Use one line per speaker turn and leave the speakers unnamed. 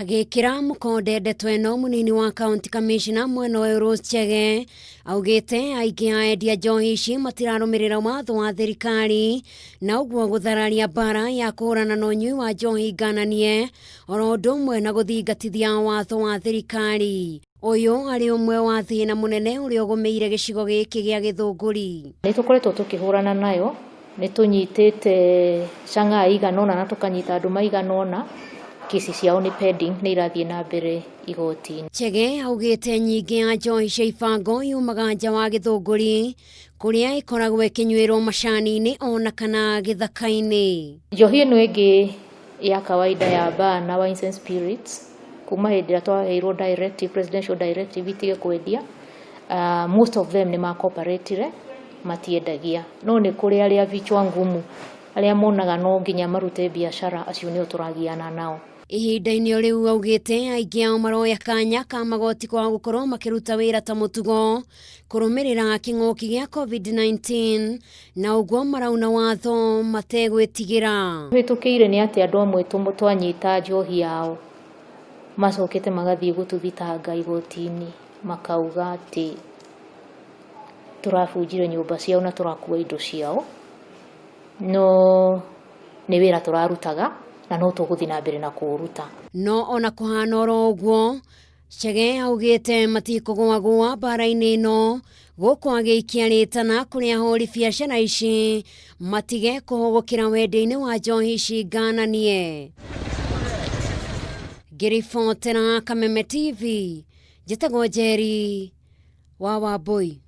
Agĩkĩra mũkonde ndeto ĩno mũnini wa county commissioner mwena ũyũ Rose Chege augĩte aingĩ a endia njohi ici matirarũmĩrĩra watho wa thirikari na ũguo gũthararia mbara ya kũhũrana na ũnyui wa njohi ngananie oro ũndũ ũmwe na gũthingatithia watho wa thirikari. Ũyũ arĩ ũmwe wa thĩna mũnene ũrĩa ũgũmĩire gĩcigo gĩkĩ gĩa Gĩthũngũri.
Nĩ tũkoretwo tũkĩhũrana nayo, nĩ tũnyitĩte chang'aa igana ũna na tũkanyita andũ maigana ũna, kesi ciao nĩ pending, nĩ irathiĩ na mbere igoti-inĩ.
Chege augĩte nyingĩ ya njohi cia ibango yumaga nja wa Gĩthũngũri kũrĩa ĩkoragwo ĩkĩnyuĩrwo macani-inĩ ona kana gĩthaka-inĩ.
Njohi ĩno ĩngĩ ya kawaida ya bar na wines and spirits kuma hĩndĩ ĩrĩa twaheirwo directive, presidential directive itige kwendia, most of them nĩ ma cooperatire matiendagia. No nĩ kũrĩ arĩa vichwa ngumu arĩa monaga no nginya marute biacara, acio nĩo tũragiana nao.
Ihinda-inĩ o rĩu augĩte aingĩ ao maroya kanya ka magoti kwaga gũkorwo makĩruta wĩra ta mũtugo kũrũmĩrĩra kĩng'ũki gĩa COVID-19 na ũguo marauna watho mategwĩtigĩra.
Hĩtũkĩire nĩ atĩ andũ amwe twanyita njohi yao macokete magathiĩ gũtũthitanga igoti-inĩ makauga atĩ tũrabunjire nyũmba ciao na tũrakua indo ciao, no nĩ wĩra tũrarutaga na no tũgũthiĩ na mbere na kũũruta.
No ona kũhana oro ũguo, Chege augĩte matikũgũagũa mbara-inĩ ĩno gũkũ agĩikia rĩtana kũrĩ ahũri biacara ici matige kũhũgũkĩra wendia-inĩ wa njohi ici ngananie. Ngĩribotera Kameme TV, njĩtagwo Njeri wa Wambui.